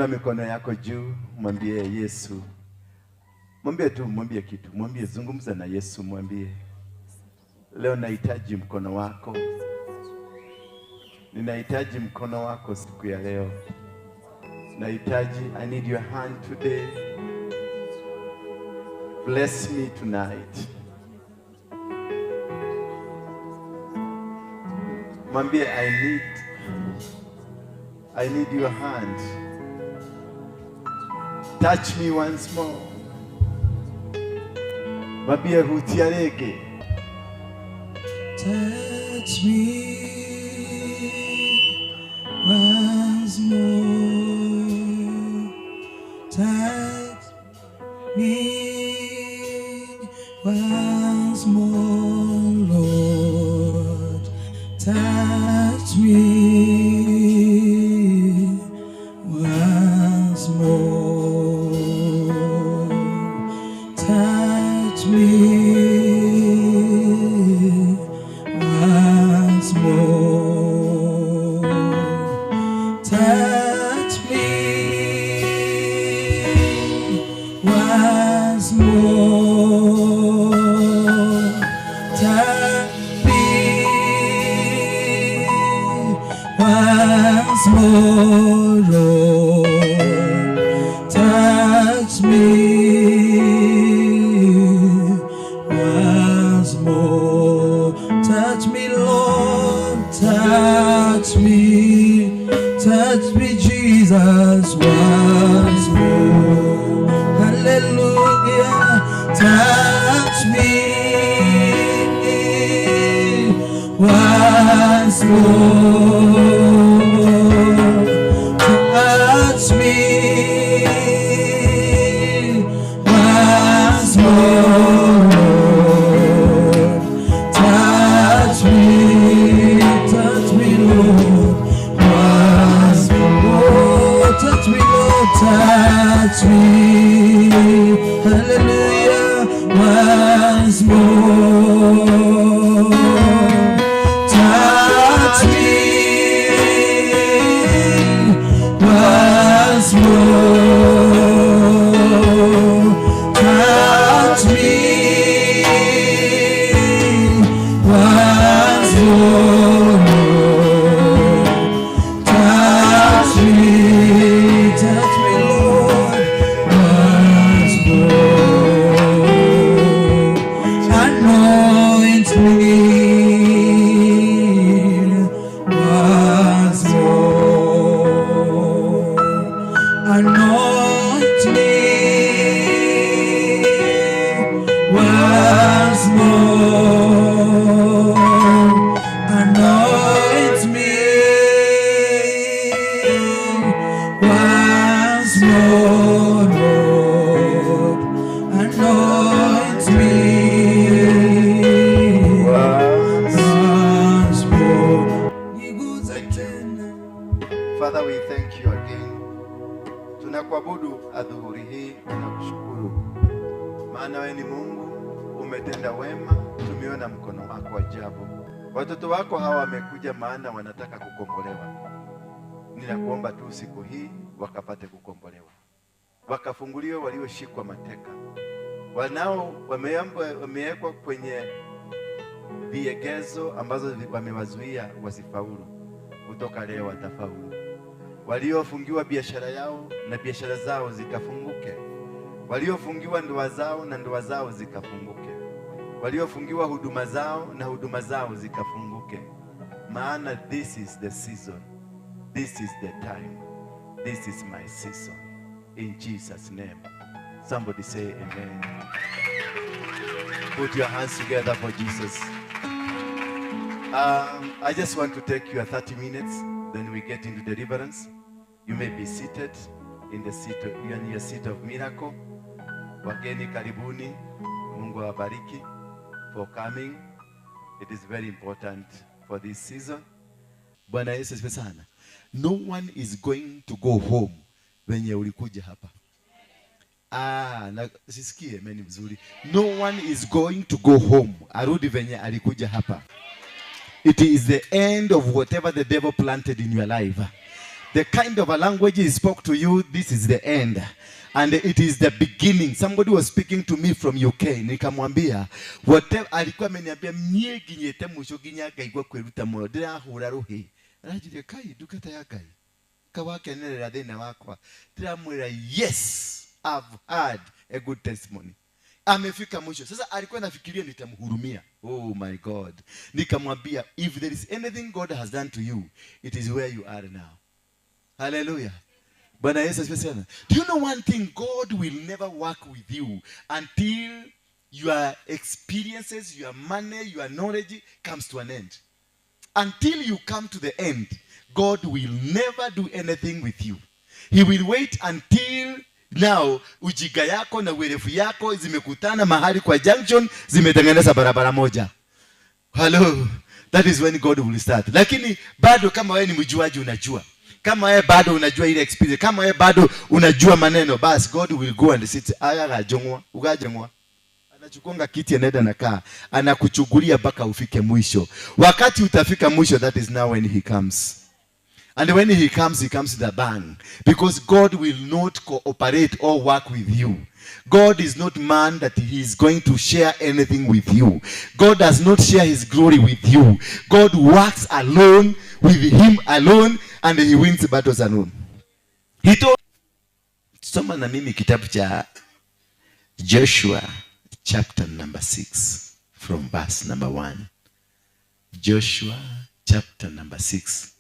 Inua mikono yako juu, mwambie Yesu. Mwambie tu, mwambie kitu, mwambie, zungumza na Yesu, mwambie leo nahitaji mkono wako. Ninahitaji mkono wako siku ya leo. Nahitaji, I need your hand today. Bless me tonight. Mwambie I need your hand. Touch me once more. Mwambie hutia rĩngĩ. Touch me once more. Touch me once more, Lord. Touch me once more. Touch me once more. Touch me once more. Touch me once more, Lord. Touch me once more. Touch me, Lord. Touch me. Touch me, Jesus, once more. Hallelujah. Touch me once more. Touch me once more. Lord. Touch me, Lord, once more. Touch me, Lord, touch me. Hallelujah, once more. Touch me once more. Touch me once more. Touch me, Lord, once more. Anoint me once more. Anoint me once more. Anoint me once more, Lord. Anoint me once more. Niguze Thank you. Tena. Father, we thank you again. Tunakuabudu adhuhuri hii, tunakushukuru maana wewe ni Mungu, umetenda wema, tumeona mkono wako ajabu. Watoto wako hawa wamekuja maana wanataka kukombolewa. Ninakuomba tu siku hii wakapate kukombolewa, wakafunguliwe walioshikwa mateka, wanao wamewekwa kwenye viegezo ambazo wamewazuia wasifaulu. Kutoka leo watafaulu. Waliofungiwa biashara yao na biashara zao zikafunguke, waliofungiwa ndoa zao na ndoa zao zikafunguke, waliofungiwa huduma zao na huduma zao zikafunguke. Maana this is the season, this is the time, this is my season. In Jesus' name. Somebody say amen. Put your hands together for Jesus. I just want to take your 30 minutes, then we get into deliverance. You may be seated in your seat of miracle. Wageni karibuni, Mungu awabariki for coming. It is very important for this season. Bwana Yesu asifiwe sana. No one is going to go home venye ulikuja hapa. Ah, na sisikie amen vizuri. No one is going to go home. Arudi venye alikuja hapa. It is the end of whatever the devil planted in your life. The kind of a language he spoke to you, this is the end. And it is the beginning. Somebody was speaking to me from UK. Nikamwambia, whatever, alikuwa ameniambia niĩ nginyĩte mũico nginya ngaigua kwĩruta mũno ndĩrahũra rũhĩ aranjĩria kai ndungata ya Ngai kawakenerera thĩna wakwa. Ndĩramwĩra, "Yes, I've had a good testimony." Amefika mwisho sasa. Alikuwa anafikiria nitamhurumia. Oh my God. Nikamwambia, "If there is anything God has done to you, it is where you are now." Hallelujah. Bwana Yesu asifiwe sana. Do you know one thing? God will never work with you until your experiences, your money, your knowledge comes to an end. Until you come to the end, God will never do anything with you. He will wait until now ujinga yako na uerevu yako zimekutana mahali kwa junction, zimetengeneza barabara moja. Hello. That is when God will start. Lakini bado kama wewe ni mjuaji unajua, kama wewe bado unajua ile experience, kama wewe bado unajua maneno, bas, God will go and sit. Aya gajongwa ugajongwa, anachukuanga kiti, anaenda nakaa, anakuchugulia mpaka ufike mwisho. Wakati utafika mwisho, that is now when he comes. And when he comes, he comes with a bang. Because God will not cooperate or work with you. God is not man that he is going to share anything with you. God does not share his glory with you. God works alone, with him alone, and he wins battles alone. He told. Soma na mimi kitabu cha Joshua chapter number 6 from verse number 1. Joshua chapter number 6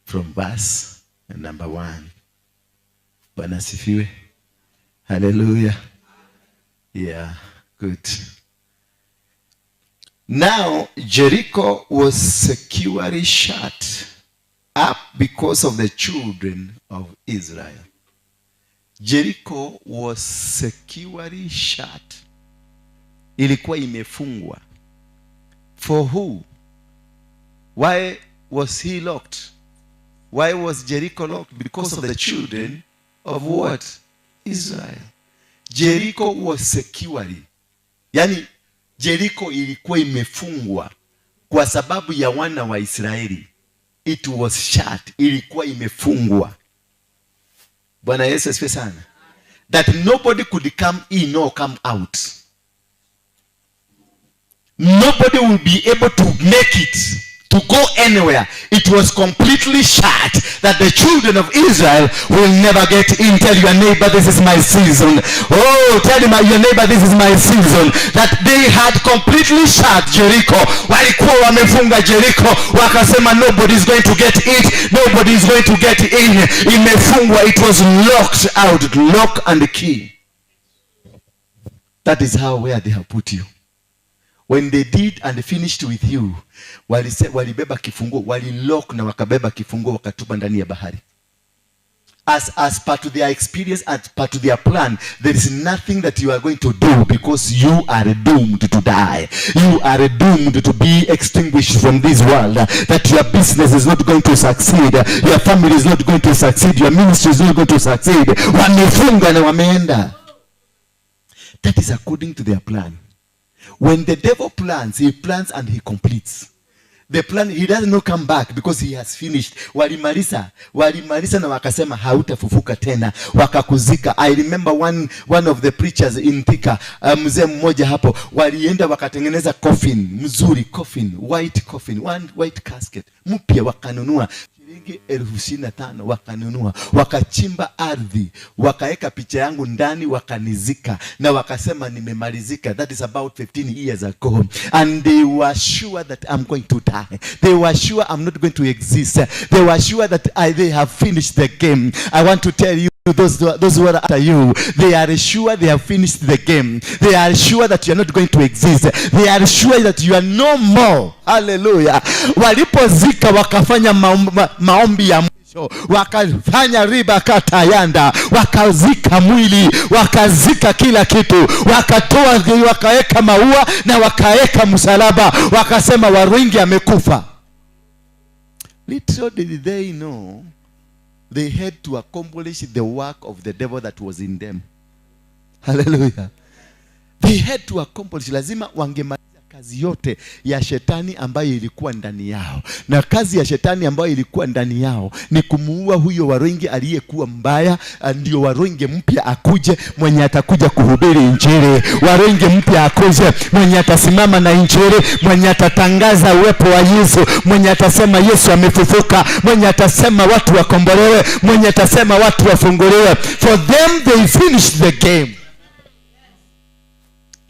from verse number 1. Bwana asifiwe. Hallelujah. Yeah, good. Now Jericho was securely shut up because of the children of Israel. Jericho was securely shut. Ilikuwa imefungwa. For who? Why was he locked? Why was Jericho locked? Because of the children of what? Israel. Jericho was securely. Yani Jericho ilikuwa imefungwa kwa sababu ya wana wa Israeli. It was shut. Ilikuwa imefungwa. Bwana Yesu asifiwe sana. That nobody could come in or come out. Nobody will be able to make it to go anywhere. It was completely shut that the children of Israel will never get in. Tell your neighbor, "This is my season." Oh, tell him, your neighbor, "This is my season." That they had completely shut Jericho. Walikuwa wamefunga Jericho, wakasema nobody is going to get it, nobody is going to get in. Imefungwa, it was locked out, lock and key. That is how where they have put you. When they did and finished with you, walibeba kifunguo, walilock na wakabeba kifunguo, wakatupa ndani ya bahari. As per to their experience, as per to their plan, there is nothing that you are going to do because you are doomed to die. You are doomed to be extinguished from this world. That your business is not going to succeed, your family is not going to succeed, your ministry is not going to succeed. Wamefunga na wameenda. That is according to their plan. When the devil plans, he plans and he completes the plan. He does not come back because he has finished. Walimaliza, walimaliza na wakasema hautafufuka tena, wakakuzika. I remember one of the preachers in Thika, mzee mmoja hapo, walienda wakatengeneza coffin mzuri, coffin, white coffin, one white casket mpya, wakanunua shilingi 25,000, wakanunua, wakachimba ardhi, wakaweka picha yangu ndani, wakanizika na wakasema nimemalizika. That is about 15 years ago, and they were sure that I'm going to die. They were sure I'm not going to exist. They were sure that they have finished the game. I want to tell you, those who are after you, they are sure they have finished the game. They are sure that you are not going to exist. They are sure that you are no more. Hallelujah. Walipozika, wakafanya maombi ya mwisho, wakafanya riba katayanda, wakazika mwili, wakazika kila kitu, wakatoa, wakaweka maua na wakaweka msalaba, wakasema Waruinge amekufa. Little did they know they had to accomplish the work of the devil that was in them. Hallelujah. They had to accomplish, lazima wangemaliza kazi. Kazi yote ya shetani ambayo ilikuwa ndani yao, na kazi ya shetani ambayo ilikuwa ndani yao ni kumuua huyo Waruinge aliyekuwa mbaya, ndio Waruinge mpya akuje, mwenye atakuja kuhubiri Injili. Waruinge mpya akuje, mwenye atasimama na Injili, mwenye atatangaza uwepo wa Yesu, mwenye atasema Yesu amefufuka, mwenye atasema watu wakombolewe, mwenye atasema watu wafunguliwe. For them, they finished the game.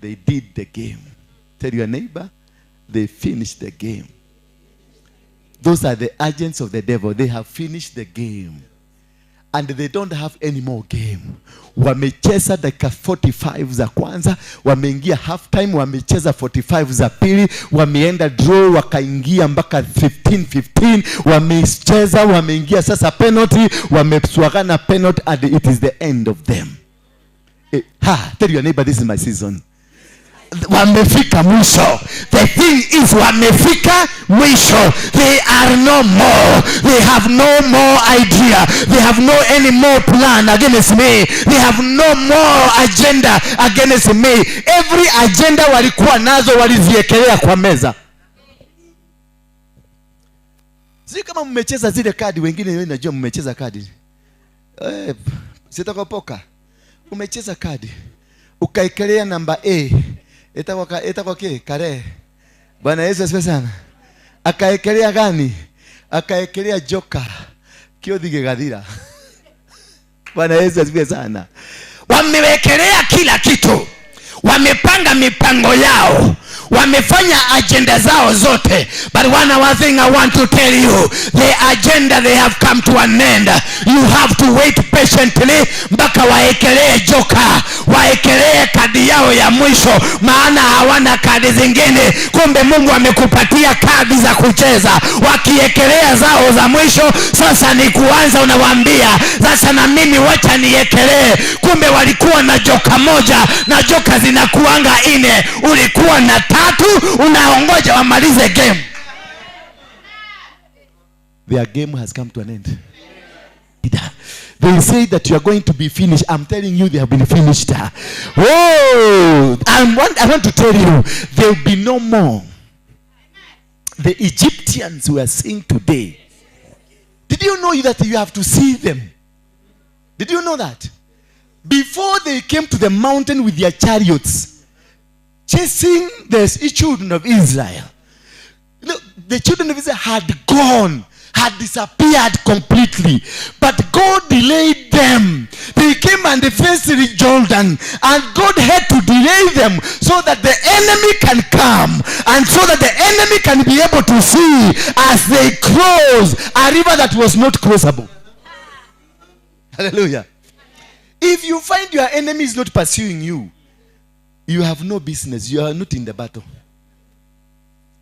They did the game. Tell your neighbor, they finished the game. Those are the agents of the devil. They have finished the game. And they don't have any more game. Wamecheza dakika 45 za kwanza, wameingia half time, wamecheza 45 za pili, wameenda draw, wakaingia mpaka 15-15, wamecheza, wameingia sasa penalty, wameswagana penalty, and it is the end of them. Ha, tell your neighbor, "This is my season." Wamefika mwisho. The thing is, wamefika mwisho. They are no more. They have no more idea. They have no any more plan against me. They have no more agenda against me. Every agenda walikuwa nazo waliziekelea kwa meza. Si kama mmecheza zile kadi, wengine wewe najua mmecheza kadi, sitakopoka. Umecheza kadi ukaekelea namba A, itakuwa ke kare. Bwana Yesu asifiwe sana. Akaekelea gani? Akaekelea joka kiothi gĩgathira. Bwana Yesu asifiwe sana. Wamewekelea kila kitu, wamepanga mipango yao, wamefanya agenda zao zote. But one thing I want to tell you, the agenda, they have come to an end. You have to wait patiently mpaka waekelee joka, waekelee kadi yao ya mwisho, maana hawana kadi zingine. Kumbe Mungu amekupatia kadi za kucheza. Wakiekelea zao za mwisho, sasa ni kuanza, unawaambia, "Sasa na mimi wacha niekelee." Kumbe walikuwa na joka moja na joka zinakuanga ine. Ulikuwa na tatu, unaongoja wamalize game. Their game has come to an end. They say that you are going to be finished. I'm telling you, they have been finished. Oh, I want to tell you, there will be no more. The Egyptians we are seeing today. Did you know that you have to see them? Did you know that? Before they came to the mountain with their chariots, chasing the children of Israel, look, the children of Israel had gone, had disappeared completely. But God delayed them. They came and they faced the Jordan. And God had to delay them so that the enemy can come. And so that the enemy can be able to see as they cross a river that was not crossable. Hallelujah. If you find your enemy is not pursuing you, you have no business. You are not in the battle.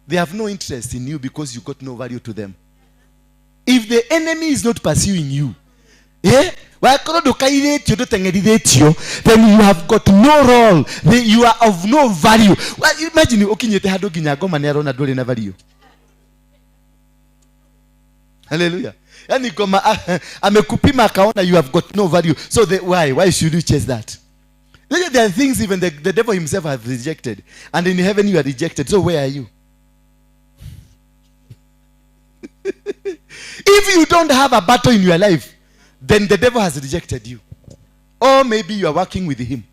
They have no interest in you because you got no value to them. If the enemy is not pursuing you, wakorwo ndũkairĩtio, ndũteng'erithĩtio, then you have got no role. You are of no value. Well, imagine ũkinyĩte handũ nginya ngoma nĩ arona ndũrĩ na value. Hallelujah. Yani ngoma amekupima akaona you have got no value. So why should you chase that? There are things even the devil himself has rejected, and in heaven you are rejected. So where are you? If you don't have a battle in your life, then the devil has rejected you. Or maybe you are working with him.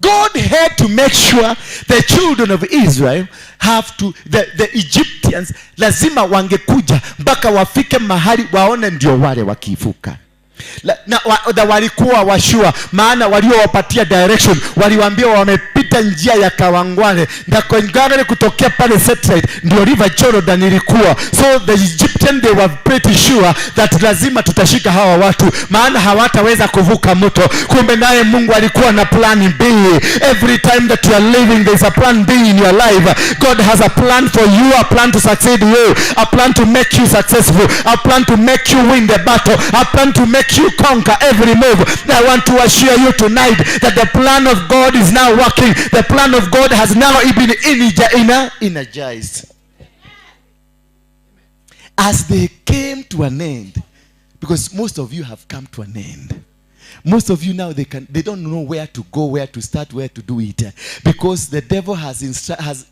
God had to make sure the children of Israel have to, the Egyptians, lazima wangekuja mpaka wafike mahali waone ndio wale wakivuka. Na walikuwa washua, maana waliowapatia direction waliwaambia wamepita njia ya Kawangware na Kawangware kutokea pale satellite ndio River Jordan ilikuwa. So the Egyptian, they were pretty sure that lazima tutashika hawa watu, maana hawataweza kuvuka mto. Kumbe naye Mungu alikuwa na plan B. Every time that you are living, there is a plan B in your life. God has a plan for you, a plan to succeed you, a plan to make you successful, a plan to make you win the battle, a plan to make you conquer every move. I want to assure you tonight that the plan of God is now working. The plan of God has now been energized. As they came to an end, because most of you have come to an end. Most of you now, they don't know where to go, where to start, where to do it, because the devil has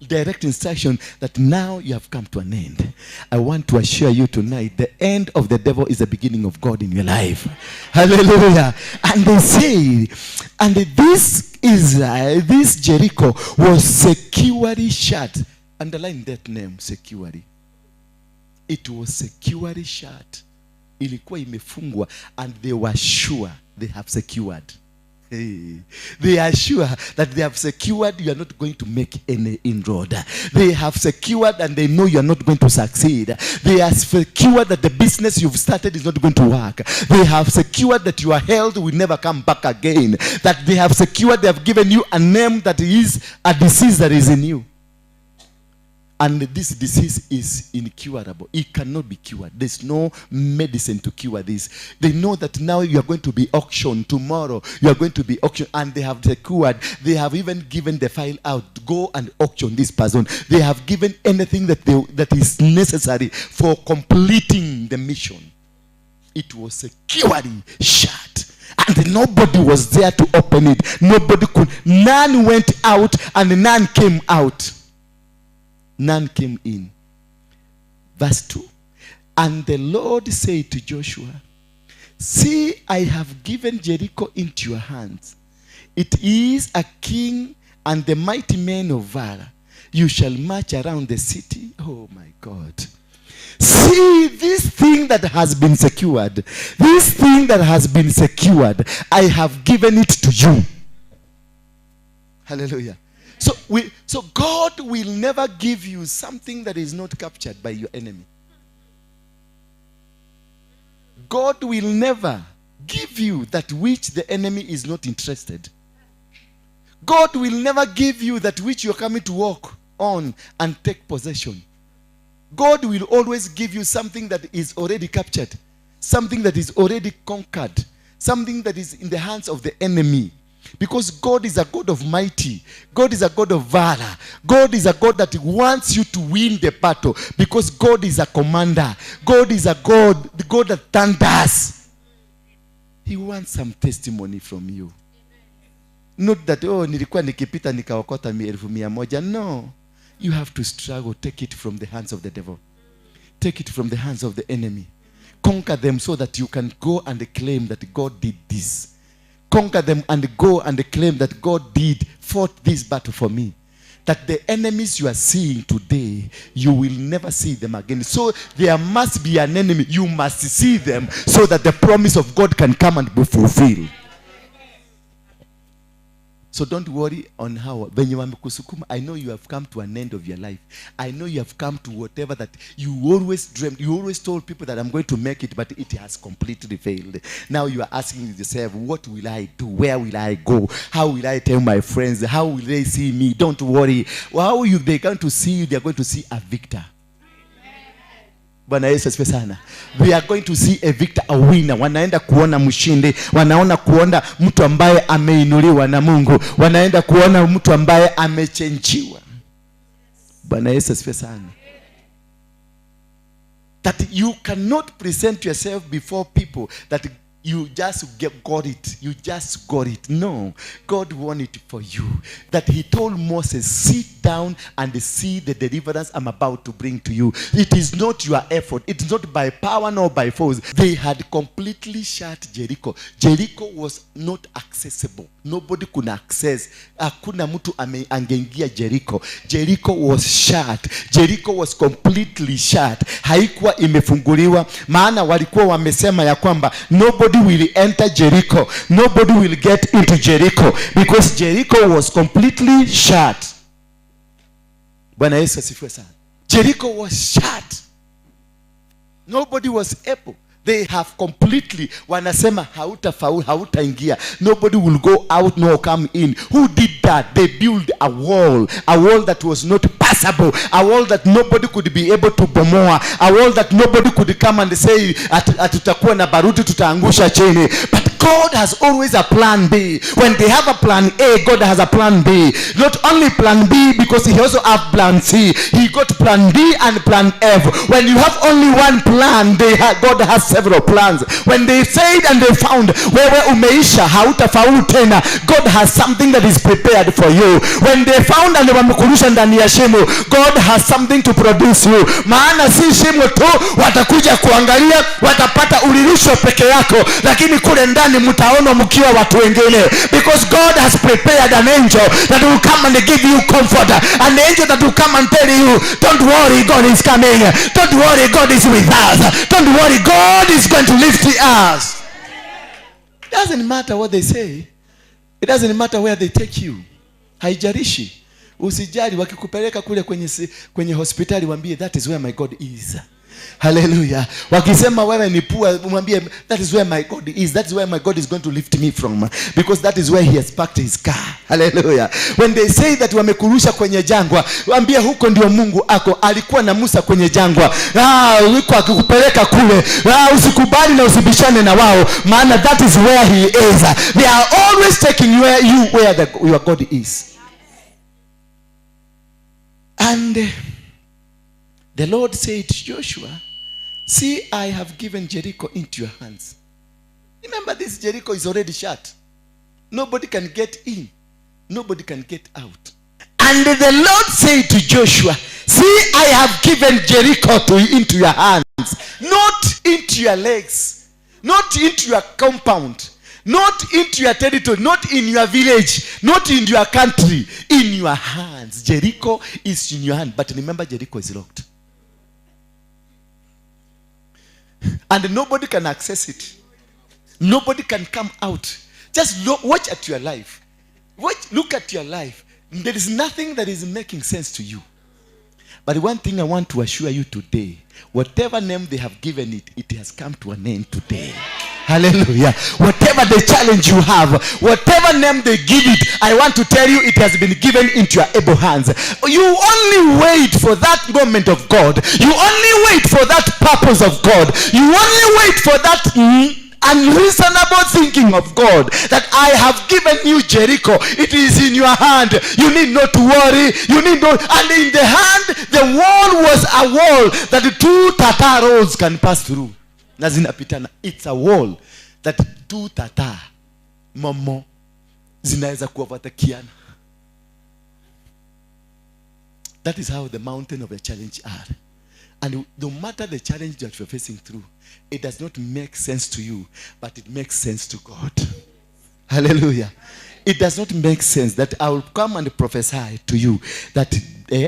direct instruction that now you have come to an end. I want to assure you tonight, the end of the devil is the beginning of God in your life. Hallelujah. And they say, and this Israel, this Jericho was securely shut. Underline that name, securely. It was securely shut. Ilikuwa imefungwa and they were sure they have secured. Hey. They are sure that they have secured you are not going to make any inroad. They have secured and they know you are not going to succeed. They are secured that the business you've started is not going to work. They have secured that your health will never come back again. That they have secured, they have given you a name that is a disease that is in you. And this disease is incurable. It cannot be cured. There's no medicine to cure this. They know that now you are going to be auctioned. Tomorrow you are going to be auctioned. And they have secured. They have even given the file out. Go and auction this person. They have given anything that is necessary for completing the mission. It was securely shut. And nobody was there to open it. Nobody could. None went out and none came out. None came in. Verse 2. And the Lord said to Joshua, "See, I have given Jericho into your hands. It is a king and the mighty men of valor. You shall march around the city." Oh my God. See, this thing that has been secured, this thing that has been secured, I have given it to you. Hallelujah. So God will never give you something that is not captured by your enemy. God will never give you that which the enemy is not interested. God will never give you that which you're coming to walk on and take possession. God will always give you something that is already captured, something that is already conquered, something that is in the hands of the enemy. Because God is a God of mighty. God is a God of valor. God is a God that wants you to win the battle. Because God is a commander. God is a God, the God that thunders. He wants some testimony from you. Not that, "Oh, nilikuwa nikipita nikaokota 100,000." No. You have to struggle. Take it from the hands of the devil. Take it from the hands of the enemy. Conquer them so that you can go and claim that God did this. Conquer them and go and claim that God did fought this battle for me. That the enemies you are seeing today, you will never see them again. So there must be an enemy. You must see them so that the promise of God can come and be fulfilled. So don't worry on how venye wamekusukuma. I know you have come to an end of your life. I know you have come to whatever that you always dreamed. You always told people that I'm going to make it, but it has completely failed. Now you are asking yourself, "What will I do? Where will I go? How will I tell my friends? How will they see me?" Don't worry. How you they going to see you? They are going to see a victor. Bwana Yesu asifiwe sana. They are going to see a victor, a winner. Wanaenda kuona mshindi, wanaona kuona mtu ambaye ameinuliwa na Mungu, wanaenda kuona mtu ambaye amechenjiwa. Bwana Yesu asifiwe sana. That you cannot present yourself before people that you just got it. You just got it. No. God won it for you. That he told Moses, "Sit down and see the deliverance I'm about to bring to you." It is not your effort. It's not by power nor by force. They had completely shut Jericho. Jericho was not accessible. Nobody could access. Hakuna mtu angeingia Jericho. Jericho was shut. Jericho was completely shut. Haikuwa imefunguliwa, maana walikuwa wamesema ya kwamba nobody will enter Jericho. Nobody will get into Jericho because Jericho was completely shut. Bwana Yesu asifiwe sana. Jericho was shut. Nobody was able. They have completely, wanasema hautafaulu, hautaingia. Nobody will go out nor come in. Who did that? They built a wall that was not passable, a wall that nobody could be able to bomoa, a wall that nobody could come and say tutakuwa na baruti tutaangusha chini. But God has always a plan B. When they have a plan A, God has a plan B. Not only plan B, because he also have plan C. He got plan D and plan F. When you have only one plan, God has several plans. When they said and they found, wewe umeisha, hautafaulu tena, God has something that is prepared for you. When they found and wamekurusha ndani ya shimo, God has something to produce you. Maana si shimo tu watakuja kuangalia, watapata ulirushwa peke yako, lakini kule ndani mtaona mkiwa watu wengine, because God has prepared an angel that will come and give you comfort, an angel that will come and tell you, don't worry, God is coming, don't worry, God is with us, don't worry, God is going to lift us. It doesn't matter what they say, it doesn't matter where they take you. Haijalishi, usijali wakikupeleka kule kwenye hospitali, waambie, "That is where my God is." Haleluya. Wakisema wewe ni poor, mwambie, "That is where my God is. That is where my God is going to lift me from, because that is where he has parked his car." Haleluya. When they say that wamekurusha kwenye jangwa, waambie, "Huko ndio Mungu ako. Alikuwa na Musa kwenye jangwa." Yuko akikupeleka kule. Usikubali na usibishane na wao, maana that is where he is. They are always taking you where your God is. And the Lord said to Joshua, "See, I have given Jericho into your hands." Remember, this Jericho is already shut. Nobody can get in. Nobody can get out. And the Lord said to Joshua, "See, I have given Jericho into your hands." Not into your legs, not into your compound, not into your territory, not in your village, not in your country, in your hands. Jericho is in your hand. But remember, Jericho is locked. And nobody can access it. Nobody can come out. Just look, watch at your life. Watch, look at your life. There is nothing that is making sense to you. But one thing I want to assure you today, whatever name they have given it, it has come to an end today. Hallelujah. Whatever the challenge you have, whatever name they give it, I want to tell you it has been given into your able hands. You only wait for that moment of God. You only wait for that purpose of God. You only wait for that unreasonable thinking of God, that I have given you Jericho. It is in your hand. You need not to worry. You need not. And in the hand, the wall was a wall that the two tata roads can pass through. Na zinapitana. It's a wall that two tata momo zinaweza kuwatakiana. That is how the mountain of the challenge are. And no matter the challenge that you're facing through, it does not make sense to you, but it makes sense to God. Hallelujah. It does not make sense that I will come and prophesy to you that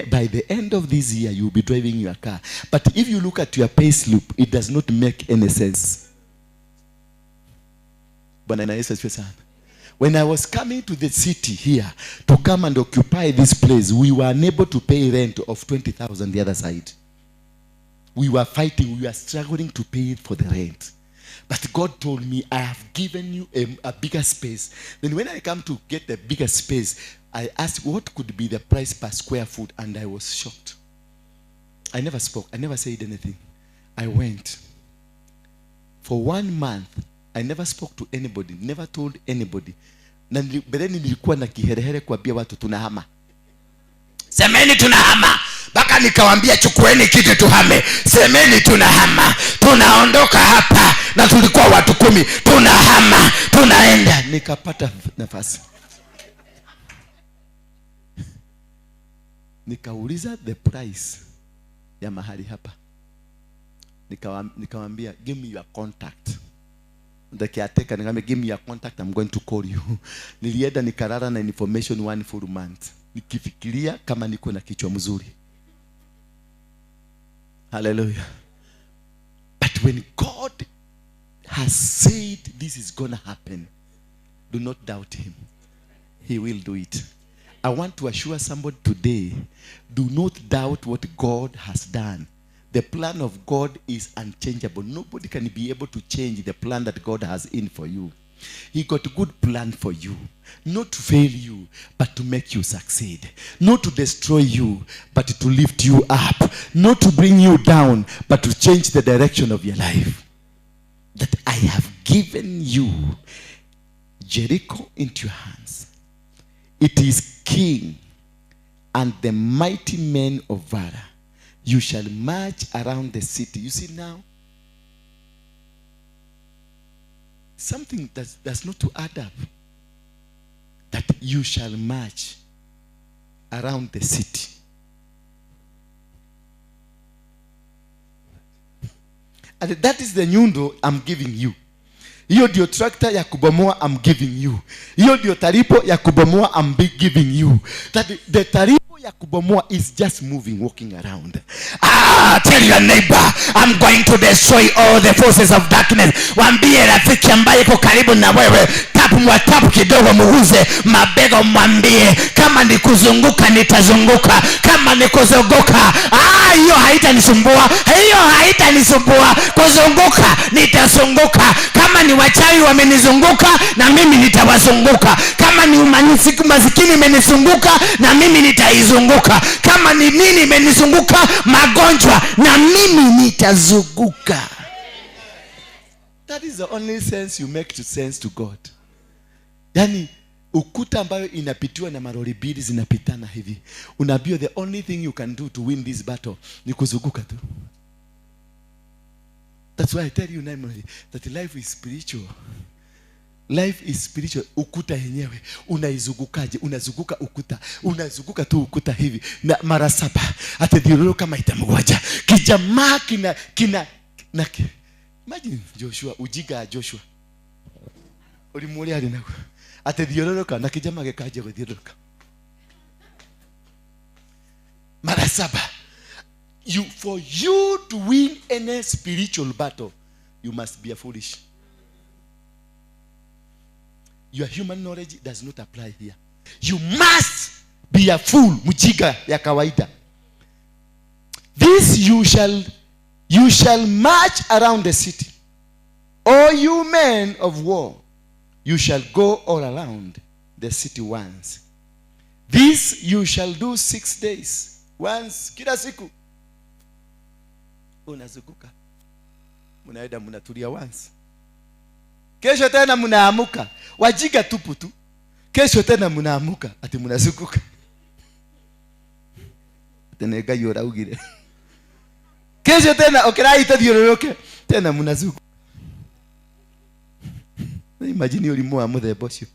by the end of this year, you'll be driving your car. But if you look at your pay slip, it does not make any sense. Bwana Yesu asifiwe sana. When I was coming to the city here to come and occupy this place, we were unable to pay rent of 20,000 the other side. We were fighting, we were struggling to pay for the rent. But God told me, "I have given you a bigger space." Then when I come to get the bigger space, I asked what could be the price per square foot, and I was shocked. I never spoke. I never said anything. I went. For 1 month, I never spoke to anybody, never told anybody. Na mbeleni nilikuwa na kiherehere kuambia watu tunahama. Semeni tunahama. Mpaka nikawambia, "Chukueni kitu tuhame." Semeni tunahama, tunaondoka hapa. Na tulikuwa watu 10. Tunahama, tunaenda. Nikapata nafasi, nikauliza the price ya mahali hapa. Nikawambia, "Give me your contact." The caretaker, nikamwambia, "Give me your contact, I'm going to call you." Nilienda nikalala na information 1 full month, nikifikiria kama niko na kichwa mzuri. Hallelujah. But when God has said this is going to happen, do not doubt him. He will do it. I want to assure somebody today, do not doubt what God has done. The plan of God is unchangeable. Nobody can be able to change the plan that God has in for you. He got a good plan for you. Not to fail you, but to make you succeed. Not to destroy you, but to lift you up. Not to bring you down, but to change the direction of your life. That I have given you Jericho into your hands. It is king and the mighty men of valor. You shall march around the city. You see now, something that does not to add up. That you shall march around the city. And that is the nyundo I'm giving you. Hiyo ndio tractor ya kubomoa I'm giving you. Hiyo ndio taripo ya kubomoa I'm giving you. That the taripo ya kubomoa is just moving, walking around. Ah, tell your neighbor, I'm going to destroy all the forces of darkness. Waambie rafiki ambaye yuko karibu na wewe, tapu mwatapu kidogo, muguze mabega, mwambie kama ni kuzunguka nitazunguka, kama ni kuzunguka, hiyo haitanisumbua, hiyo haitanisumbua. Kuzunguka nitazunguka, kama ni wachawi wamenizunguka na mimi nitawazunguka, kama ni umasikini imenizunguka na mimi nitaizunguka, kama ni nini imenizunguka, magonjwa, na mimi nitazunguka. That is the only sense you make to sense to God. Yani ukuta ambayo inapitiwa na maroli mbili zinapitana hivi, unaambiwa the only thing you can do to win this battle ni kuzunguka tu. That's why I tell you normally that life is spiritual. Life is spiritual. Ukuta yenyewe unaizungukaje? Unazunguka ukuta, unazunguka tu ukuta hivi na mara 7 atadhiruruka kama itamgoja. Kijamaa kina kina na imagine Joshua, ujiga Joshua. Ulimuulia ali nako. Atadhiruruka na kijamaa kikaje kudhiruruka. Mara 7. For you to win any spiritual battle, you must be a foolish. Your human knowledge does not apply here. You must be a fool, mjiga ya kawaida. This you shall march around the city. O you men of war, you shall go all around the city once. This you shall do 6 days. Once, kila siku. Unazunguka. Mnaenda mnatulia once. Kesho tena mnaamuka. Wajiga tupu tu. Kesho tena mnaamuka ati mnazunguka. Tena Ngai uraugire. Kesho tena okerai tathiũrũrũke. Tena mnazunguka. Imagine ulimu wa muthemba ũcio.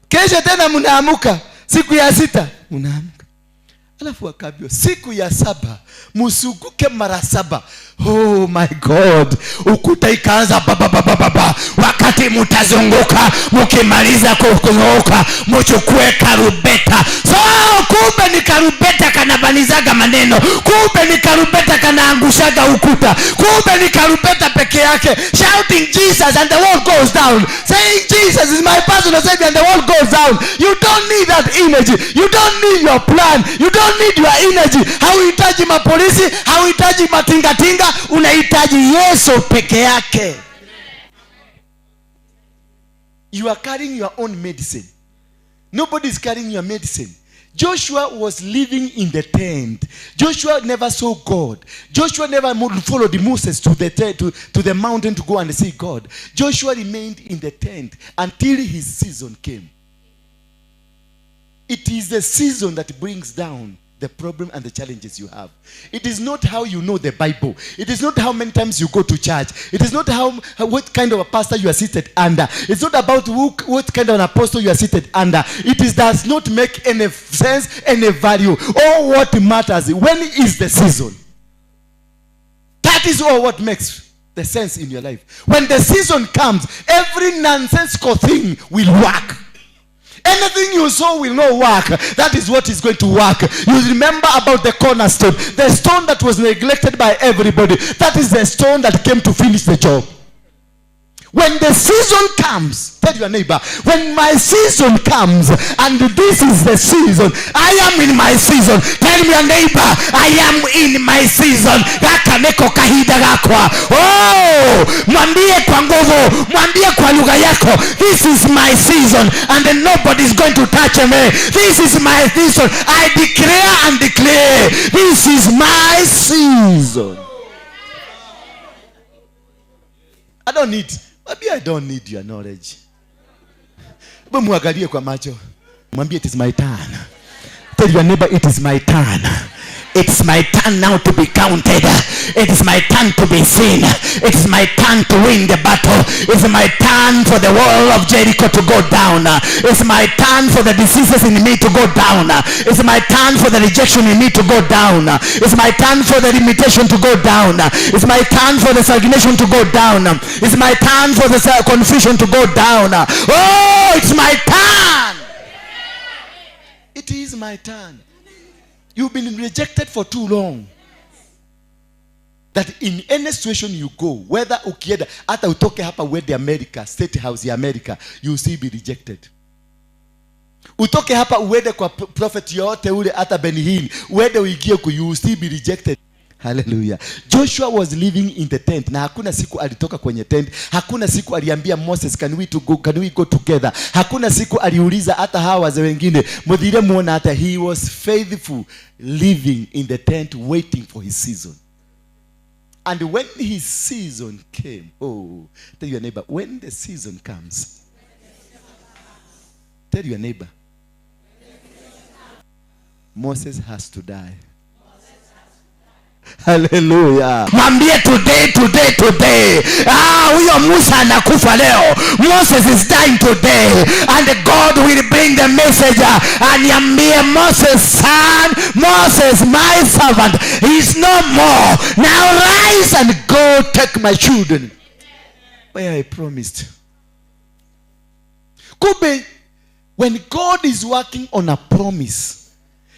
Kesho tena mnaamuka siku ya 6 mnaamuka. Alafu akaambiwa siku ya 7 msunguke mara 7. Oh my God, ukuta ikaanza ba, ba, ba, ba, ba, ba. Wakati mtazunguka, mkimaliza kuzunguka mchukue karubeta. So kumbe ni karubeta kanabanizaga maneno, kumbe ni karubeta kanaangushaga ukuta, kumbe ni karubeta peke yake. Shouting Jesus and the wall goes down. Saying Jesus is my personal savior and the wall goes down. You don't need that energy. You don't need your plan. You don't need your energy. Hauhitaji mapolisi, hauhitaji matingatinga, unahitaji Yesu peke yake. You are carrying your own medicine. Nobody is carrying your medicine. Joshua was living in the tent. Joshua never saw God. Joshua never followed Moses to the mountain to go and see God. Joshua remained in the tent until his season came. It is the season that brings down the problem and the challenges you have. It is not how you know the Bible. It is not how many times you go to church. It is not what kind of a pastor you are seated under. It's not about what kind of an apostle you are seated under. It does not make any sense, any value. All what matters, when is the season? That is all what makes the sense in your life. When the season comes, every nonsensical thing will work. Anything you saw will not work. That is what is going to work. You remember about the cornerstone, the stone that was neglected by everybody. That is the stone that came to finish the job. When the season comes, tell your neighbor, when my season comes, and this is the season, I am in my season. Tell your neighbor, I am in my season. Gaka neko kahinda gakwa. Oh, mwambie kwa nguvu, mwambie kwa lugha yako, this is my season, and then nobody is going to touch me. This is my season. I declare and declare, this is my season. I don't need, maybe I don't need your knowledge. Muangalie kwa macho. Mwambie it is my turn. Tell your neighbor it is my turn. It's my turn now to be counted. It is my turn to be seen. It is my turn to win the battle. It's my turn for the wall of Jericho to go down. It's my turn for the diseases in me to go down. It's my turn for the rejection in me to go down. It's my turn for the limitation to go down. It's my turn for the stagnation to go down. It's my turn for the confusion to go down. Oh, it's my turn. It is my turn. You've been rejected for too long. That in any situation you go, whether ukienda, hata utoke hapa uende America, State House ya America, you will still be rejected. Utoke hapa uende kwa prophet yote ule, hata Benny Hinn, uende uingie ku, you will still be rejected. Hallelujah. Joshua was living in the tent, na hakuna siku alitoka kwenye tent. Hakuna siku aliambia Moses, can we go together? Hakuna siku aliuliza hata hawa wazee wengine, muthire muona hata. He was faithful living in the tent waiting for his season. And when his season came, oh, tell your neighbor, when the season comes, tell your neighbor, Moses has to die. Hallelujah. Mwambie today, today, today. Huyo Musa anakufa leo. Moses is dying today. And God will bring the message. Aniambie Moses, son, Moses, my servant, he is no more. Now rise and go take my children where I promised. Kumbe, when God is working on a promise,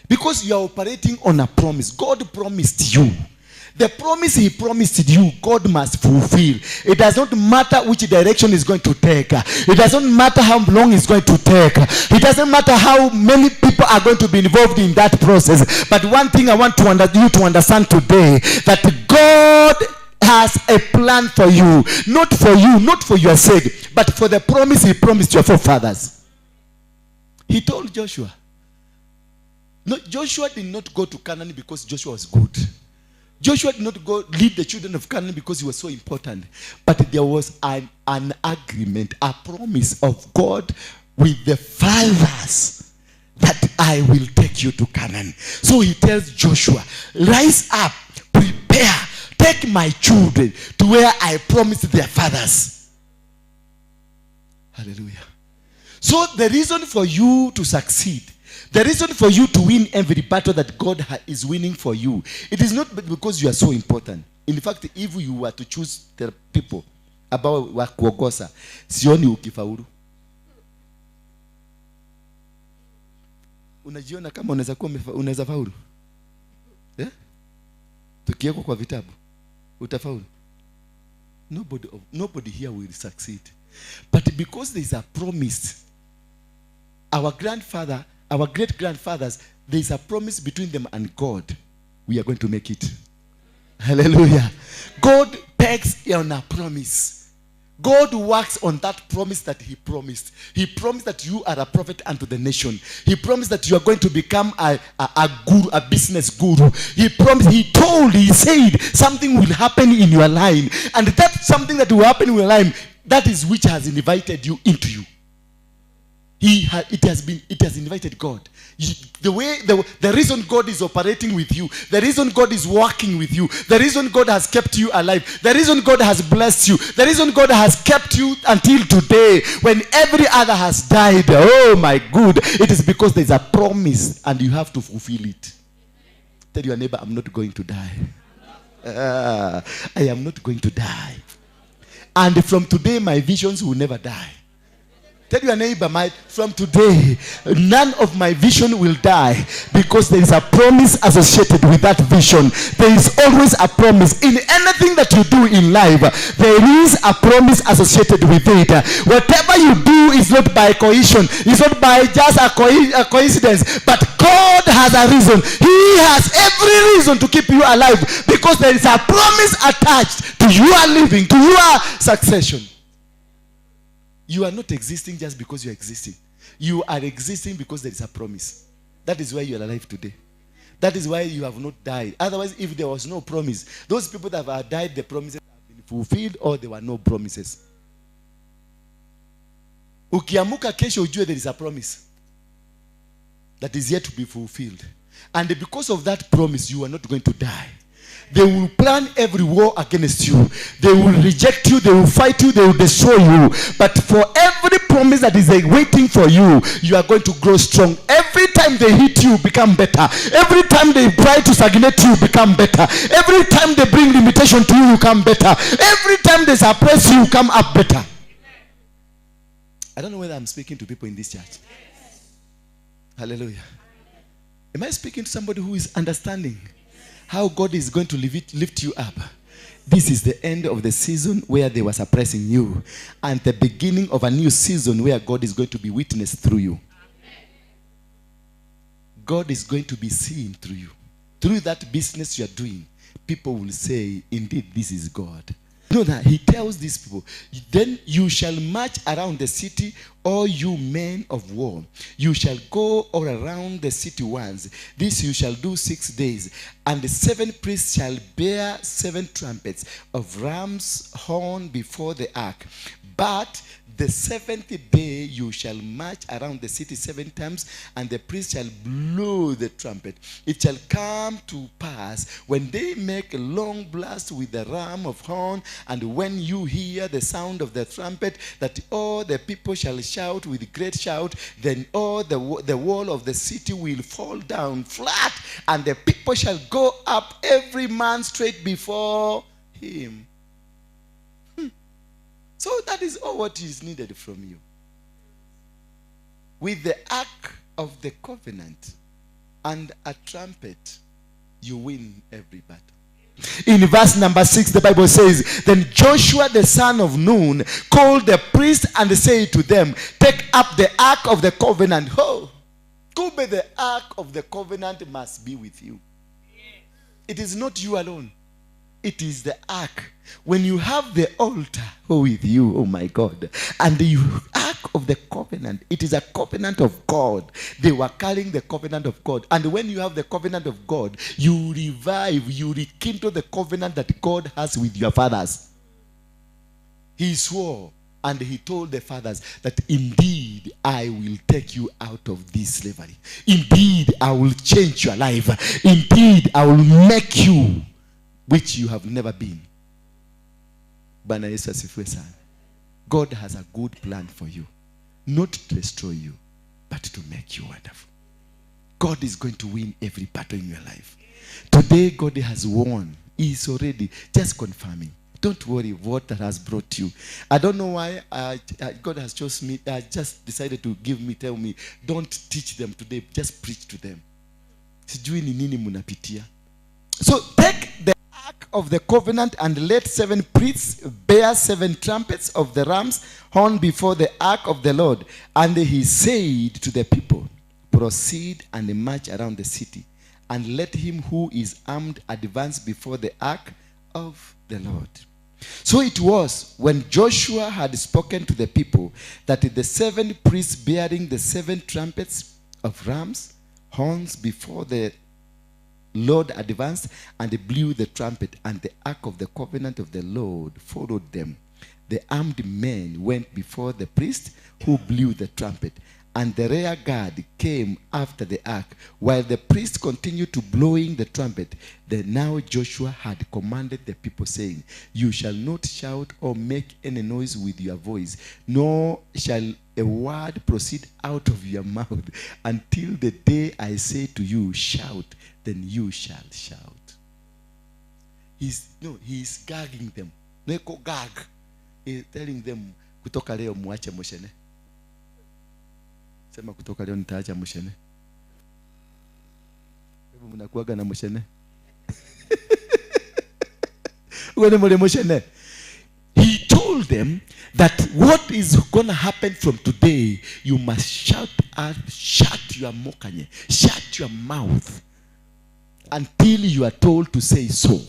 because you are operating on a promise, God promised you. The promise he promised you, God must fulfill. It does not matter which direction he's going to take. It doesn't matter how long it's going to take. It doesn't matter how many people are going to be involved in that process. But one thing I want to you to understand today, that God has a plan for you. Not for you, not for your sake, but for the promise he promised your forefathers. He told Joshua. No, Joshua did not go to Canaan because Joshua was good. Joshua did not go lead the children of Canaan because he was so important. But there was an agreement, a promise of God with the fathers that I will take you to Canaan. So he tells Joshua, rise up, prepare, take my children to where I promised their fathers. Hallelujah. So the reason for you to succeed, the reason for you to win every battle that God is winning for you, it is not because you are so important. In fact, if you were to choose the people ambao wa kuongoza, sioni ukifaulu. Unajiona kama unaweza kuwa unaweza faulu? Yeah? Tukiwekwa kwa vitabu, utafaulu? Nobody here will succeed. But because there is a promise, our grandfather, our great-grandfathers, there is a promise between them and God. We are going to make it. Hallelujah. God pegs on a promise. God works on that promise that he promised. He promised that you are a prophet unto the nation. He promised that you are going to become a guru, a business guru. He promised, he told, he said, something will happen in your line. And that something that will happen in your line, that is which has invited you into you. It has invited God. The reason God is operating with you, the reason God is working with you, the reason God has kept you alive, the reason God has blessed you, the reason God has kept you until today, when every other has died, oh my good, it is because there's a promise and you have to fulfill it. Tell your neighbor, I'm not going to die. I am not going to die. And from today, my visions will never die. Tell your neighbor, from today, none of my vision will die, because there is a promise associated with that vision. There is always a promise. In anything that you do in life, there is a promise associated with it. Whatever you do is not by cohesion. It's not by just a coincidence. But God has a reason. He has every reason to keep you alive, because there is a promise attached to your living, to your succession. You are not existing just because you are existing. You are existing because there is a promise. That is why you are alive today. That is why you have not died. Otherwise, if there was no promise, those people that have died, the promises have been fulfilled, or there were no promises. Ukiamuka kesho, ujue there is a promise that is yet to be fulfilled, and because of that promise you are not going to die. They will plan every war against you. They will reject you, they will fight you, they will destroy you, but for every promise that is waiting for you, you are going to grow strong. Every time they hit you, become better. Every time they try to stagnate you, become better. Every time they bring limitation to you, you come better. Every time they suppress you, come up better. I don't know whether I'm speaking to people in this church. Hallelujah. Am I speaking to somebody who is understanding how God is going to lift you up? This is the end of the season where they were suppressing you and the beginning of a new season where God is going to be witnessed through you. God is going to be seen through you. Through that business you are doing, people will say, "Indeed, this is God." Know that he tells these people, "Then you shall march around the city, all you men of war. You shall go all around the city once. This you shall do 6 days. And the seven priests shall bear seven trumpets of ram's horn before the ark. But the seventh day you shall march around the city seven times, and the priest shall blow the trumpet. It shall come to pass when they make a long blast with the ram of horn, and when you hear the sound of the trumpet, that all the people shall shout with great shout. Then all the wall of the city will fall down flat, and the people shall go up every man straight before him." So that is all what is needed from you. With the ark of the covenant and a trumpet, you win every battle. In verse number 6, the Bible says, "Then Joshua the son of Nun called the priest and said to them, 'Take up the ark of the covenant.'" Oh, kumbe the ark of the covenant must be with you. It is not you alone. It is the ark. When you have the altar with you, oh my God, and the ark of the covenant, it is a covenant of God. They were carrying the covenant of God. And when you have the covenant of God, you revive, you rekindle the covenant that God has with your fathers. He swore and he told the fathers that indeed I will take you out of this slavery. Indeed, I will change your life. Indeed, I will make you which you have never been. Bwana Yesu asifiwe sana. God has a good plan for you. Not to destroy you, but to make you wonderful. God is going to win every battle in your life. Today, God has won. He is already just confirming. Don't worry what that has brought you. I don't know why God has chose me. I just decided to give me, tell me, don't teach them today. Just preach to them. Sijui ni nini munapitia. So take the ark of the covenant and let seven priests bear seven trumpets of the ram's horn before the ark of the Lord. And he said to the people, 'Proceed and march around the city, and let him who is armed advance before the ark of the Lord.' So it was when Joshua had spoken to the people that the seven priests bearing the seven trumpets of rams' horns before the Lord advanced and blew the trumpet, and the ark of the covenant of the Lord followed them. The armed men went before the priest who blew the trumpet, and the rear guard came after the ark, while the priest continued to blowing the trumpet. Then now Joshua had commanded the people, saying, 'You shall not shout or make any noise with your voice, nor shall a word proceed out of your mouth until the day I say to you, 'Shout,' then you shall shout." He's no, he's gagging them. Neko gag. He's telling them, kutoka leo muache mushene. Sema, kutoka leo nitaacha mushene. Hebu mnakuwaga na mushene. Uwe ni mule mushene. He told them that what is going to happen from today, you must shout out, shut your mokanye, shut your mouth until you are told to say so.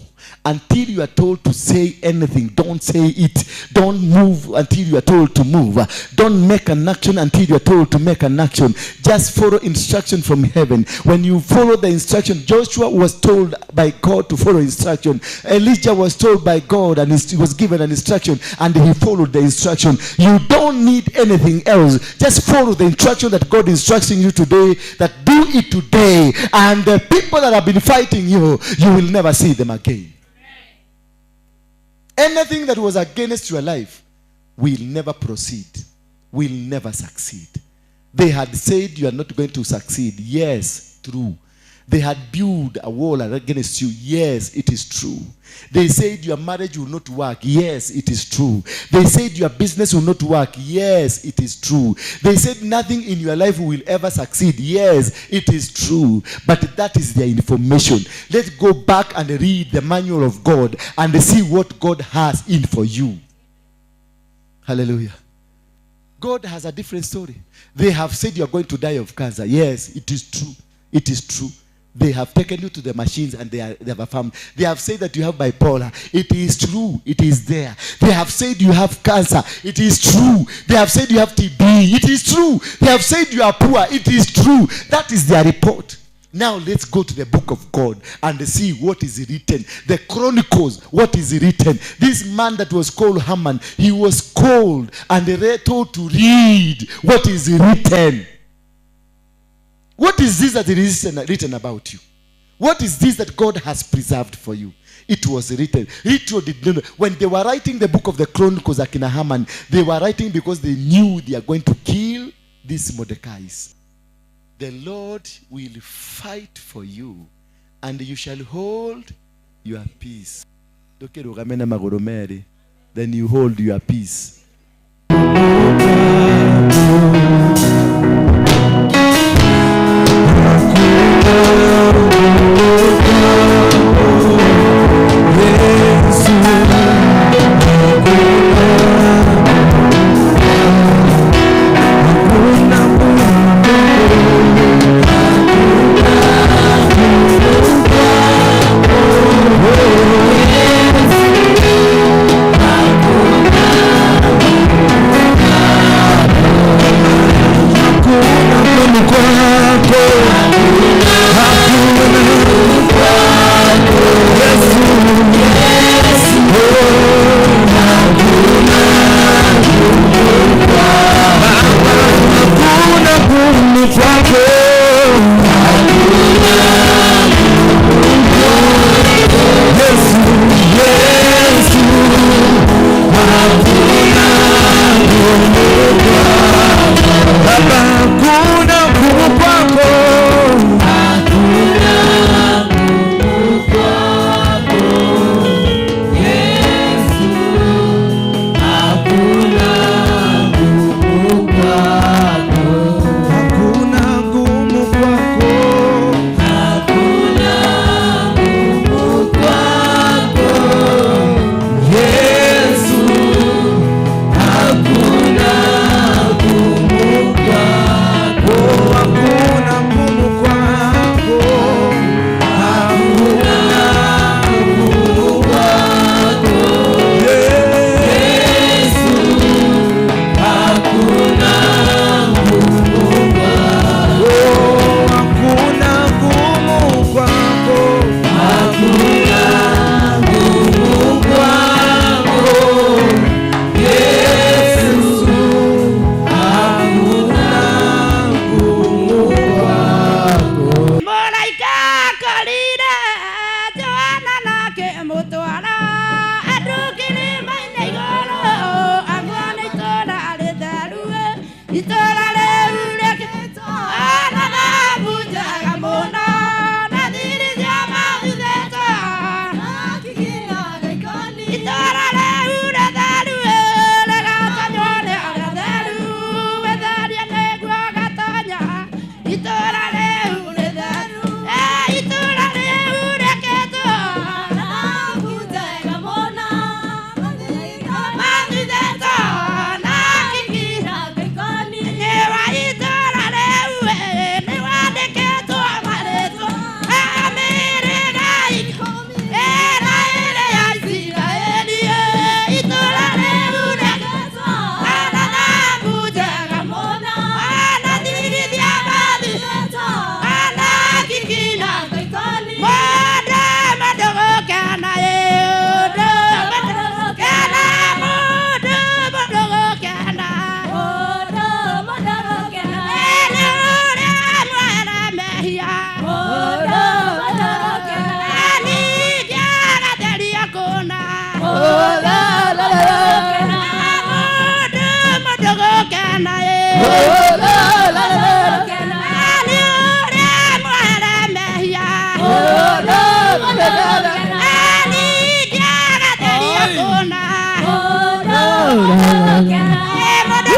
Until you are told to say anything, don't say it. Don't move until you are told to move. Don't make an action until you are told to make an action. Just follow instruction from heaven. When you follow the instruction, Joshua was told by God to follow instruction. Elijah was told by God and he was given an instruction and he followed the instruction. You don't need anything else. Just follow the instruction that God is instructing you today, that do it today. And the people that have been fighting you, you will never see them again. Anything that was against your life will never proceed, will never succeed. They had said you are not going to succeed. Yes, true. They had built a wall against you. Yes, it is true. They said your marriage will not work. Yes, it is true. They said your business will not work. Yes, it is true. They said nothing in your life will ever succeed. Yes, it is true. But that is their information. Let's go back and read the manual of God and see what God has in for you. Hallelujah. God has a different story. They have said you are going to die of cancer. Yes, it is true. It is true. They have taken you to the machines and they have affirmed. They have said that you have bipolar. It is true. It is there. They have said you have cancer. It is true. They have said you have TB. It is true. They have said you are poor. It is true. That is their report. Now let's go to the book of God and see what is written. The Chronicles, what is written. This man that was called Haman, he was called and told to read what is written. What is this that is written about you? What is this that God has preserved for you? It was written. Ritual did not know. When they were writing the book of the Chronicles, Akina Haman, they were writing because they knew they are going to kill these Mordecais. The Lord will fight for you, and you shall hold your peace. Then you hold your peace. Hakuna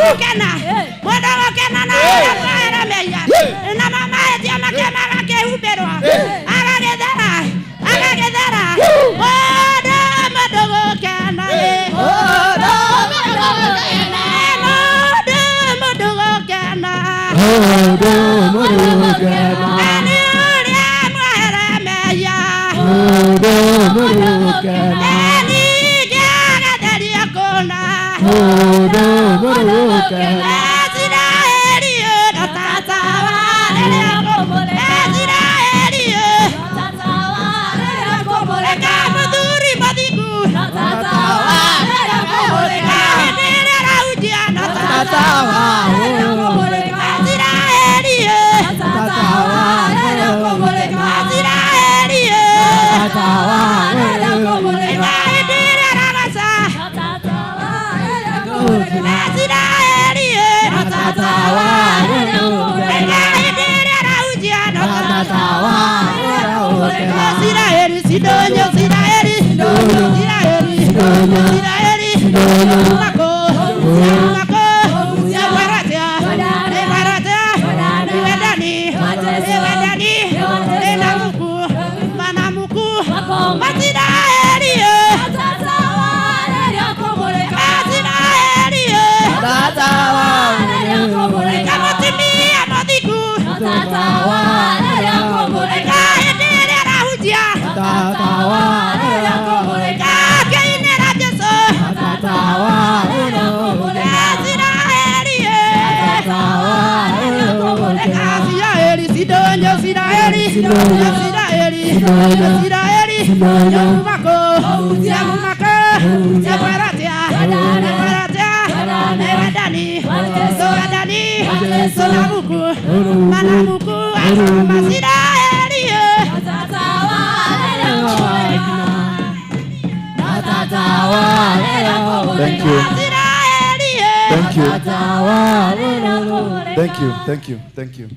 Gũkena, mũndũ gũkena na ũrĩa mehia na mamahĩtia make magakĩhumbĩrwo, agagĩthera, agagĩthera. Mũndũ, mũndũ gũkena ĩ. Mũndũ, mũndũ gũkena. Nĩ ũrĩa mwehere mehia. Ningĩ agatherio kũna. Isiraeli na tata wa rĩrĩa Isiraeli eka mũthuri mũthingu hĩndĩ ĩrĩa arahunjia na tata Isiraeli Isiraeli eka hĩndĩ ĩrĩa aragaca Isiraeli na tata eka hĩndĩ ĩrĩa arahunjia na tata Isiraeli sidonyo Isiraeli Isiraeli Isiraeli mako mako Waratia Waratia Wendani Wendani Namuku Manamuku Isiraeli Isiraeli Kamutimia mothingu Eka hĩndĩ ĩrĩa arahunjia Akĩinĩra Jesũ Isiraeli Isiraeli sidonyo Isiraeli Isiraeli Isiraeli Nyamumako Nyamumako Nyamwaratia Nyamwaratia Wendani Wendani Manamuku Manamuku Isiraeli Thank you. Isiraeli Thank you. Thank you. Thank you. Thank you.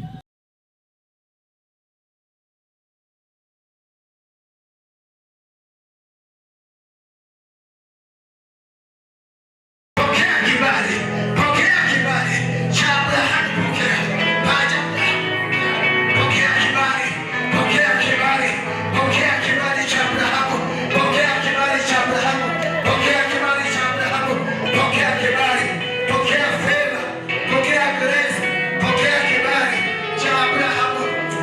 Pokea kibali, pokea kibali cha Abrahamu, pokea paja, pokea kibali, pokea kibali, pokea kibali cha Abrahamu, pokea kibali cha Abrahamu, pokea kibali cha Abrahamu, pokea kibali, pokea favor, pokea grace, pokea kibali cha Abrahamu.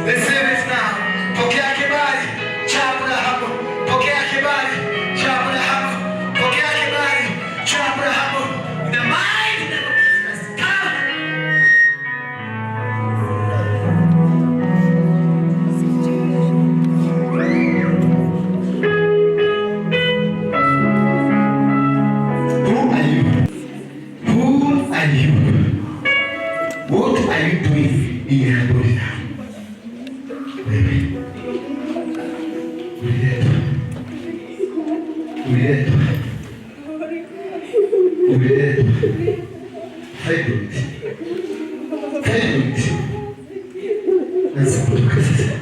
Receive it now. Pokea kibali cha Abrahamu, pokea kibali cha Abrahamu, pokea kibali cha Abrahamu. In the mighty name of Jesus Christ. Come. Who are you? Who are you? What are you doing in your body now? Wewe. Uliletwa. Uliletwa. Uliletwa. Fibroid. Fibroid. Anza kutoka sasa.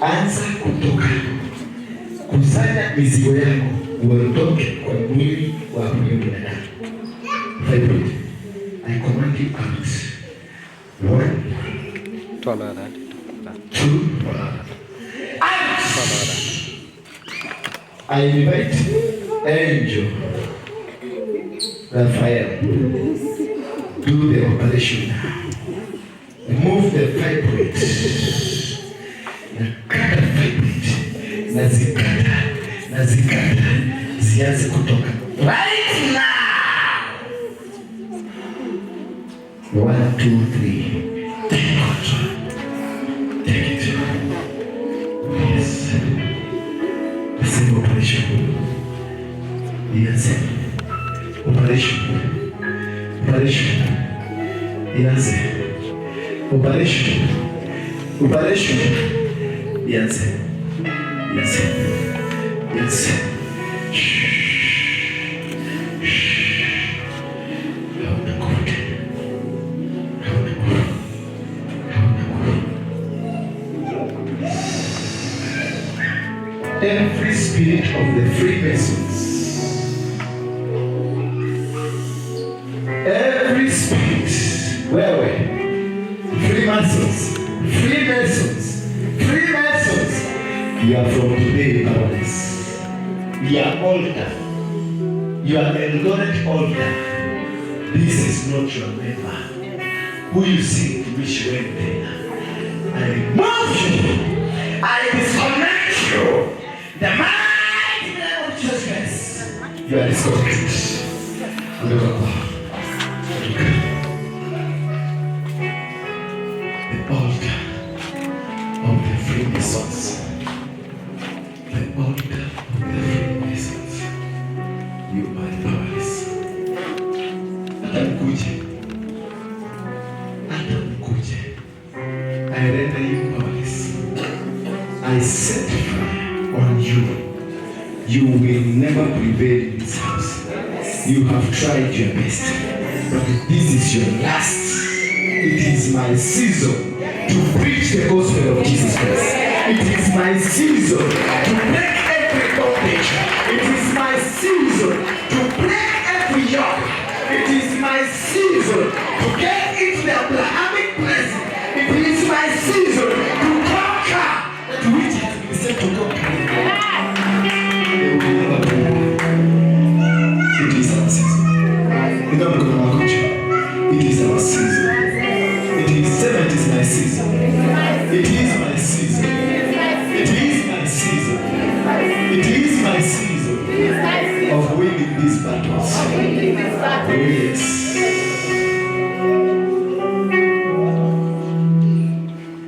Anza kutoka. Kusanya mizigo yako uondoke kwa mwili wa huyo binadamu. Fibroid. I command you out. One, two, out. I invite Angel Raphael. Do the operation now. Remove the fibroid. Nakata fibroid. Nazikata, nazikata, zianze kutoka right now. One, two, three. Take control. Take it. Yes. The same operation. Yes. Operation. Operation. Yes. Operation. Operation. Yes. Yes. Yes. Shh. Shh. Hauna nguvu tena. Hauna nguvu. Hauna nguvu. Every spirit of the Freemasons, every You are from today powerless. Your altar, your Eldoret altar, this is not your member. Huyu si mtumishi wenu tena. I remove you. I disconnect you. The mighty name of Jesus Christ. You are disconnected. Ondoka kwao. Ondoka. The altar of the Freemasons. The altar of the Freemasons. You are powerless. Hata mkuje. Hata mkuje. I render you powerless. I set fire on you. You will never prevail in this house. You have tried your best, but this is your last. It is my season to preach the gospel of Jesus Christ. It is my season to break every bondage. It is my season to break every yoke. It is my season to get into the Abrahamic blessing. It is my season to conquer that which has been said to conquer. They will never prevail. It is our season. Inua mkono wako juu. It is our season. It is seven, it is my season. It is my season. It is my season. It is my season of winning these battles. Oh yes.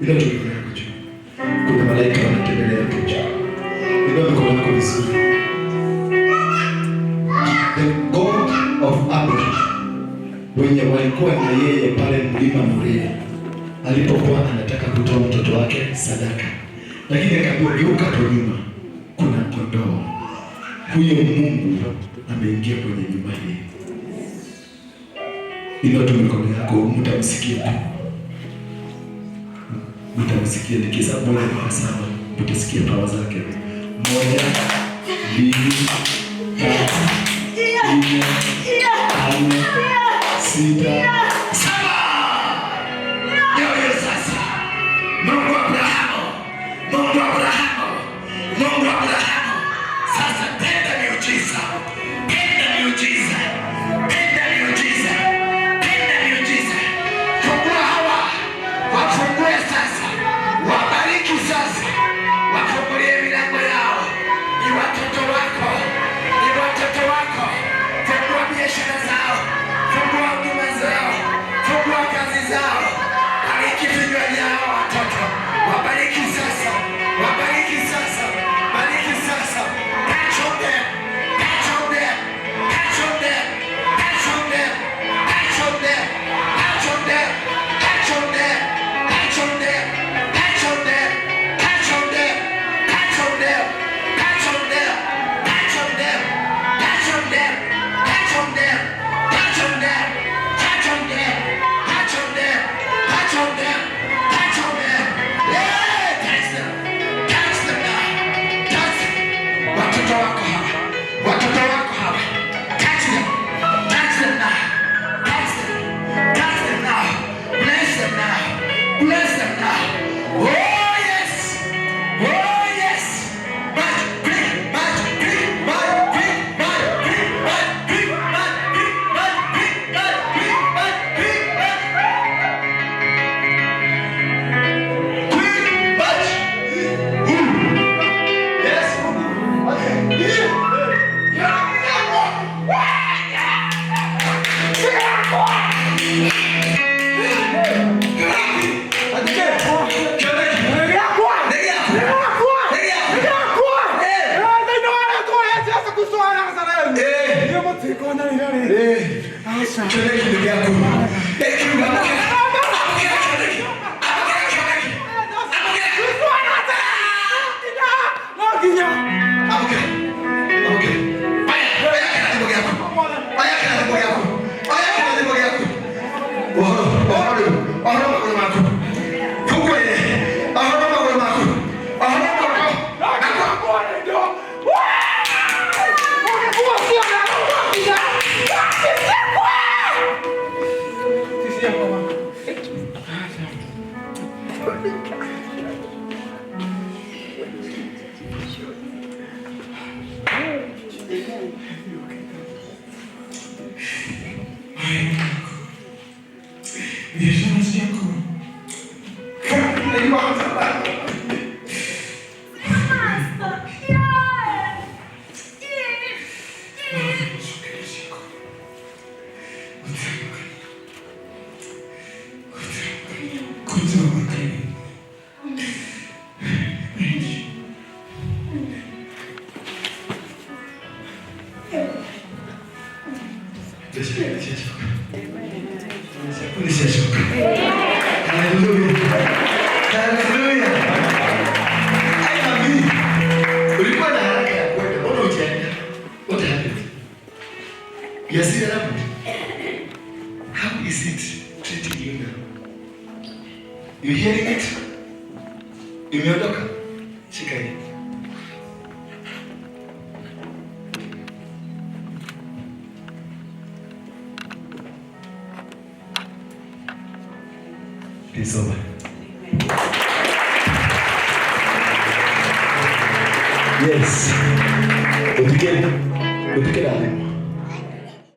Inua tu mikono yako juu. Kuna malaika wanatembelea hapo juu. Inua mikono yako vizuri. The God of Abraham, wenye walikuwa na yeye pale mlima Moria alipokuwa anataka kutoa mtoto wake sadaka, lakini akaambiwa geuka tu nyuma, kuna kondoo. Huyo Mungu ameingia kwenye nyumba hii. Inua tu mikono yako, mtamsikia tu, mtamsikia nikihesabu 1 mpaka 7, mtasikia power zake. Moja, mbili, tatu, nne, tano, sita, Saba. Ndio hiyo sasa. Mungu wa Abrahamu, Mungu wa Abrahamu, Mungu wa Abrahamu. Sasa tenda miujiza, tenda miujiza, tenda miujiza, tenda miujiza. Fungua hawa, wafungue sasa, wabariki sasa, wafungulie milango yao. Ni watoto wako, ni watoto wako. Fungua biashara zao, fungua huduma zao, fungua kazi zao, bariki vinywa vyao watoto, wabariki sasa, wabariki sasa, bariki sasa. Touch on them, touch on them, touch on them, touch on them, touch on them, touch on them, touch on them, touch on them, touch on them, touch on them, touch on them, touch on them, touch on them, touch on them, touch on them, touch on them, touch on them, touch on them, touch on them, touch on them. Yeah, touch them, touch them now, touch them. Watoto wako hawa, watoto wako hawa, touch them, touch them now, touch them, touch them now, bless them now, bless them now. Oh yes, oh yes. March, quick, march, quick, march, quick, march, quick, march, quick, march, quick, march, quick, march, quick, march, quick, march. Quick, march. Ooh. Yes. Okay. Yeah. Kioneki ndugu yako. Kiunga, amkea. Amkea kioneki. Amkea kioneki. Amkea. Amkea. Amkea. Aya, oya kĩrathimo gĩaku. Oya kĩrathimo gĩaku. Oya kĩrathimo gĩaku. Ũhoro, ũhoro rĩu. Ũhoro magũrũ maku. Fungua ile. Ũhoro magũrũ maku. Ũhoro magũrũ maku. Biashara ciaku. Hallelujah. Ai, mami. Ulikuwa na haraka ya kwenda. Mbona hujaenda? What happened? You are still around. How is it treating you now? You hearing it? Imeondoka? Shika hii. It is over. Yes. Utike, utike na.